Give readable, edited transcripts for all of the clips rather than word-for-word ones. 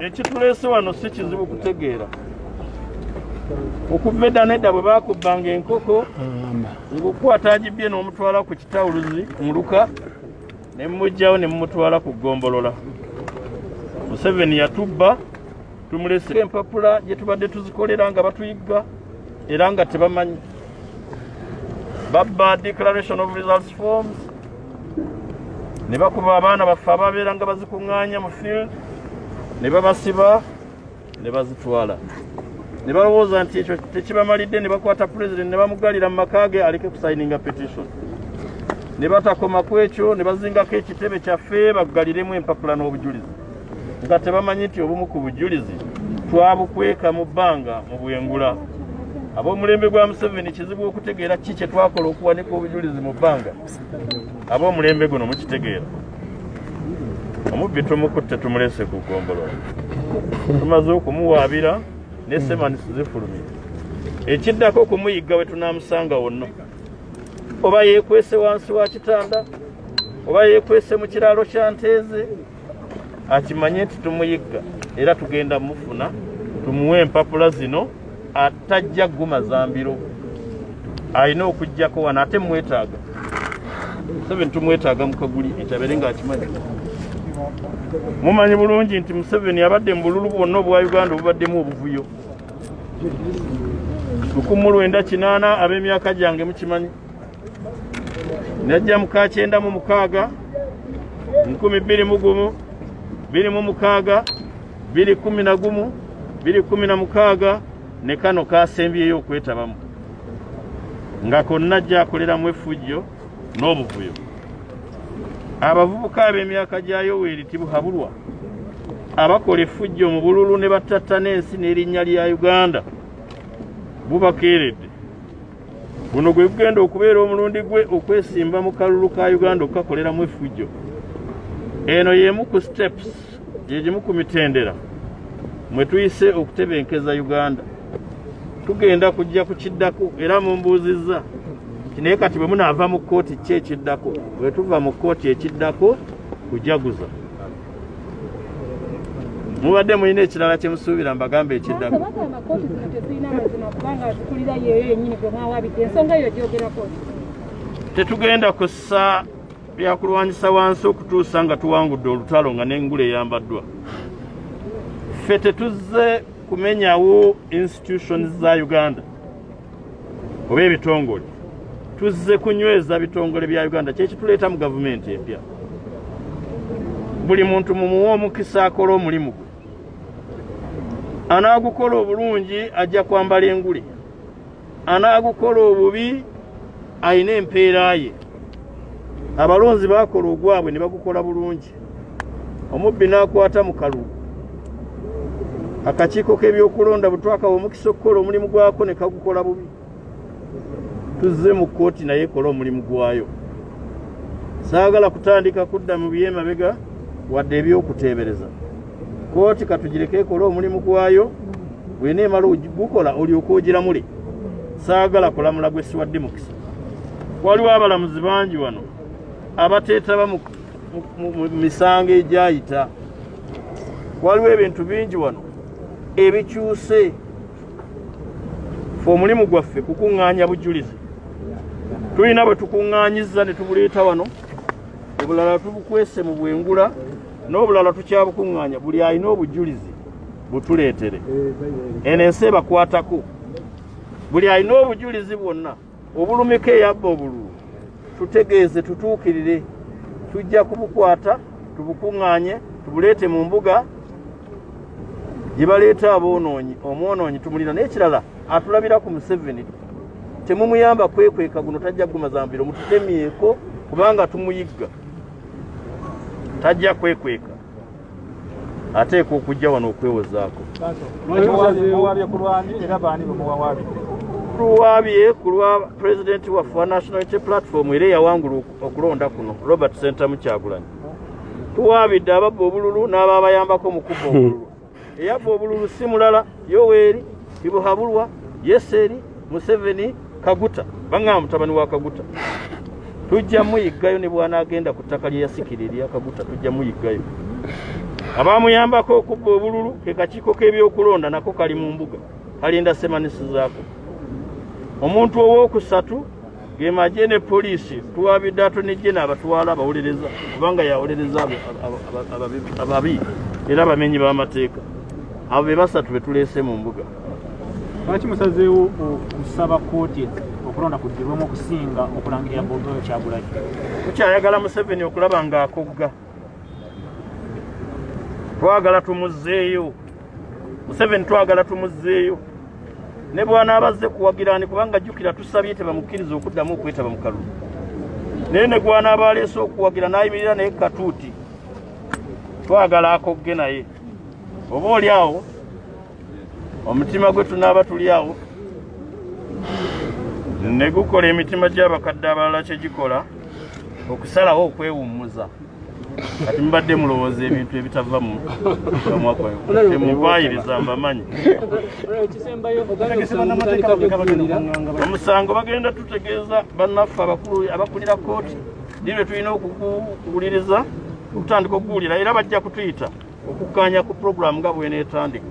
Ekituleese wano si kizibu kutegeera. Okuva edda n'edda bwe baakubbanga enkoko ng'okukwata agibbye n'omutwala ku kitawuluzi muluka ne mumuggyawo ne mumutwala ku ggombolola. Museveni yatubba, tumulese empapula gye tubadde tuzikolera nga batuyigga era nga tebamanyi. Babba declaration of results forms ne bakuba abaana baffe ababeera nga bazikuŋŋaanya mu field ne babasiba ne bazitwala. Ne balowooza nti ekyo tekibamalidde ne bakwata pulezidenti ne bamugalira mu maka ge aleke kusayininga petition. Ne batakoma ku ekyo ne bazingako ekitebe kyaffe baggaliremu empapula n'obujulizi. Nga tebamanyi nti obumu ku bujulizi twabukweka mu bbanga mu bwengula. Ab'omulembe gwa Museveni kizibu okutegeera ki kye twakola okuwanika obujulizi mu bbanga. Ab'omulembe guno mukitegeera. Omubbi tumukutte tumulese ku ggombolola. Tumaze okumuwaabira ne semanisi zifulumye. Ekiddako okumuyigga we tunaamusanga wonna. Oba yeekwese wansi wa kitanda, oba yeekwese mu kiraalo kya Nteeze, akimanye nti tumuyigga era tugenda mufuna tumuwe empapula zino atajja kuguma mbiro. Alina okujjako wano ate mwetaaga. Museveni tumwetaaga mu kaguli ekyabeere ng'akimanyi. Mumanyi bulungi nti Museveni abadde mu bululu bwonna obwa Uganda obubaddemu obuvuyo. 1980 ab'emyaka gyange mukimanyi. Najja mu 1996, 2001, 2006, 2011, 2016 ne kano kasembyeyo okwetabamu. Nga konna ajja akoleramu effujjo n'obuvuyo. Abavubuka ab'emyaka gya Yoweri Tibuhaburwa abakola effujjo mu bululu ne battatta n'ensi n'erinnya lya Uganda bubakeeredde. Guno gwe gugenda okubeera omulundi gwe okwesimba mu kalulu ka Uganda okukakoleramu effujjo. Eno y'emu ku steps, gye gimu ku mitendera mwe tuyise okutebenkeza Uganda. Tugenda kujja ku kiddako era mumbuuzizza nti naye kati bwe munaava mu kkooti ki ekiddako? Bwe tuva mu kkooti ekiddako kujaguza. Mubadde mulina ekirala kye musuubira mbagambe ekiddako? Bagamba kkooti zino tezirina mazima kubanga zikulira yeeyo yennyini gwe mwawabidde. Ensonga eyo gyogerako ki? Tetugenda kussa byakulwanyisa wansi okutuusa nga tuwangudde olutalo nga n'engule eyambaddwa. Ffe tetuzze kumenyawo institutions za Uganda oba ebitongole, tuzze kunyweza bitongole bya Uganda, kyekituleeta mu gavumenti empya. Buli muntu mumuwe omukisa akola omulimu gwe, anaagukola obulungi ajja kwambala engule, anaagukola obubi ayina empeera ye. Abalonzi baakola ogwabwe ne bagukola bulungi, omubbi n'akwata mu kalulu. Akakiiko k'ebyokulonda bwe twakawa omukisa okukola omulimu gwako ne kagukola bubi. Tuzze mu kkooti naye ekola omulimu gwayo. Saagala kutandika kudda mu byemabega wadde ebyokuteebereza. Kkooti katugireke ekole omulimu gwayo, bw'eneemala gukola olyoke ogiramule. Saagala kulamula gwe siwadde mukisa. Waliwo abalamuzi bangi wano abateetaba mu misango egyayita. Waliwo ebintu bingi wano ebikyuse. Fe omulimu gwaffe kukuŋŋaanya bujulizi. Tulina bwe tukuŋŋaanyizza ne tubuleeta wano, obulala tubukwese mu bwengula n'obulala tukyabukuŋŋaanya. Buli alina obujulizi butuleetere. Eno ensi ebakwatako. Buli alina obujulizi bwonna obulumika eyabba obululu tutegeeze, tutuukirire, tujja kubukwata tubukuŋŋaanye tubuleete mu mbuga gye baleeta aboonoonyi. Omwonoonyi tumulina. N'ekirala atulabira ku Museveni, temumuyamba kwekweka, guno tajja kugumaza mbiro. Mututemyeko kubanga tumuyigga, tajja kwekweka, ateekwa okujja wano okwewozaako. Muwabye ku lwani era baani bwe muwawaabidde? Tuwaabye ku lwa pulezidenti waffe wa National Unity Platform era eyawangula okulonda kuno, Robert Sentamu Kyagulanyi. Tuwaabidde ababba obululu n'ababayambako mu kubba obululu. Eyabba obululu si mulala, Yoweri Tibuhaburwa, Yeseri Museveni, Kaguta, baŋŋamba mutabani wa Kaguta. Tujja muyiggayo ne bw'anaagenda ku ttaka lye yasikira erya Kaguta, tujja muyiggayo. Abamuyambako okubba obululu ke kakiiko k'ebyokulonda nako kali mu mbuga, kalinda semanisizaako. Omuntu owookusatu ge magye ne poliisi, tuwabidde Attorney General abatwala abawolereza, kubanga yawolereza ababi era abamenyi b'amateeka. Abo be basatu be tuleese mu mbuga. Lwaki musazeewo okusaba kkooti okulonda kuddibwemu okusinga okulangirira Bobi Kyagulanyi? Tukyayagala Museveni okulaba ng'akogga, twagala tumuzzeeyo. Museveni twagala tumuzzeeyo ne bw'anaaba azze kuwagirani, kubanga jjukira tusabye tebamukkiriza okuddamu okwetaba mu kalulu, naye ne gw'anaaba aleese okuwagira n'ayimirira naye katuuti, twagala akogge naye. Oba oli awo omutima gwe tunaaba tuli awo ne gukola emitima gy'abakadde abalala kye gikola okusalawo okwewummuza. Kati mubadde mulowooza ebintu ebitava mu kamwa kwayo, temubayiriza mbamanyi. Omusango bagenda tutegeeza bannaffe abakulu abakulira kkooti ddi lwe tulina okuguwuliriza, okutandika okuguwulira, era bajja kutuyita okukkaanya ku puroguramu nga bw'eneetandika.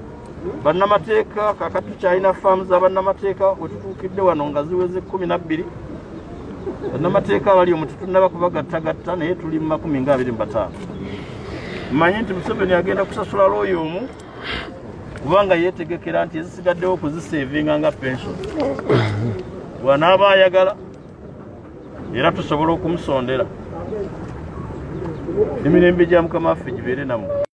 Bannamateeka kaakati tukyalina faamu za bannamateeka we tutuukidde wano nga ziweze 12. Bannamateeka abali omwo tetunnaba kubagattagatta, naye tuli mu 25. Mmanyi nti Museveni agenda kusasula looya omu kubanga yeetegekera nti ezisigaddewo okuziseevinga nga pension. Bw'anaaba ayagala era tusobola okumusondera. Emirembe gya Mukama waffe gibeere nammwe.